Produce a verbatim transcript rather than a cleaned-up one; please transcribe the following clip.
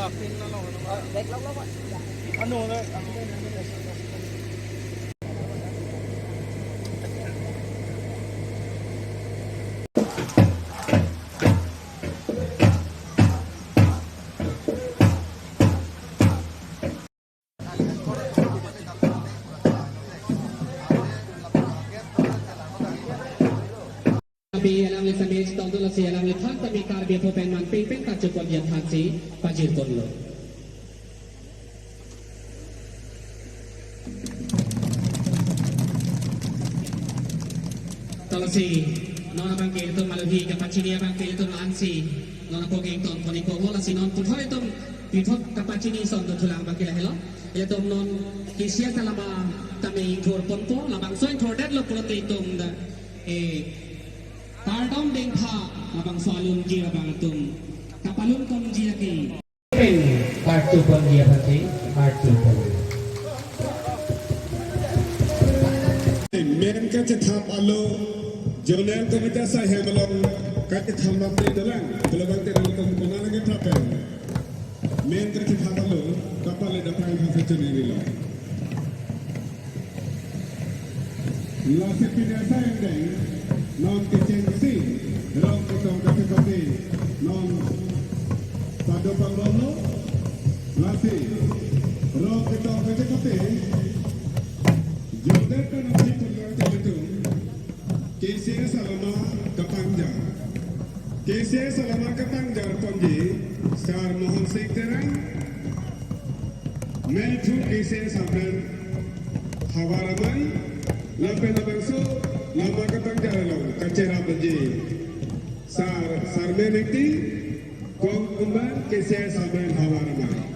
Api alangli sami sitong dolo si alangliphan tame Karbi aphu pen man pengpeng kachupon aphan si pajirponlo. Tolsi non abangke itum alohi kapachini abangke itum la-ansi non ako kengton pon-ikpo, lasi non puthot itum puthot kapachini ason dothulang abangke lahelo. Itum non K C S alama tame ingthurponpo, labangso ingthurdetlo pulote itum dak, eh, kardom dengpha labangso alun ke abang itum kapalunponji lake. Pen kartuponji aphansi, kartuponji. Men kachethap alo Zonal Committee asai hem along kachethap mate dolang, kalau bang terang kong kona lagi prapen. Men kachethap alo kapale dapang hafecuri rilo. Lasi pini asai angdeng non kechengsi rong ketong kachepate non pado panglono, lasi rong ketong kachepate jongder kanasi pulang kalitum K C S alama kapangjar. K C S alama kapangjarponji Sar Mohan Sing Terang, Melphu K C S amen Havar Amei, lapen labangso lama kapangjar along kacherapji Sar Sarmen Engti, Kong Kumar K C S amen Havar Amei.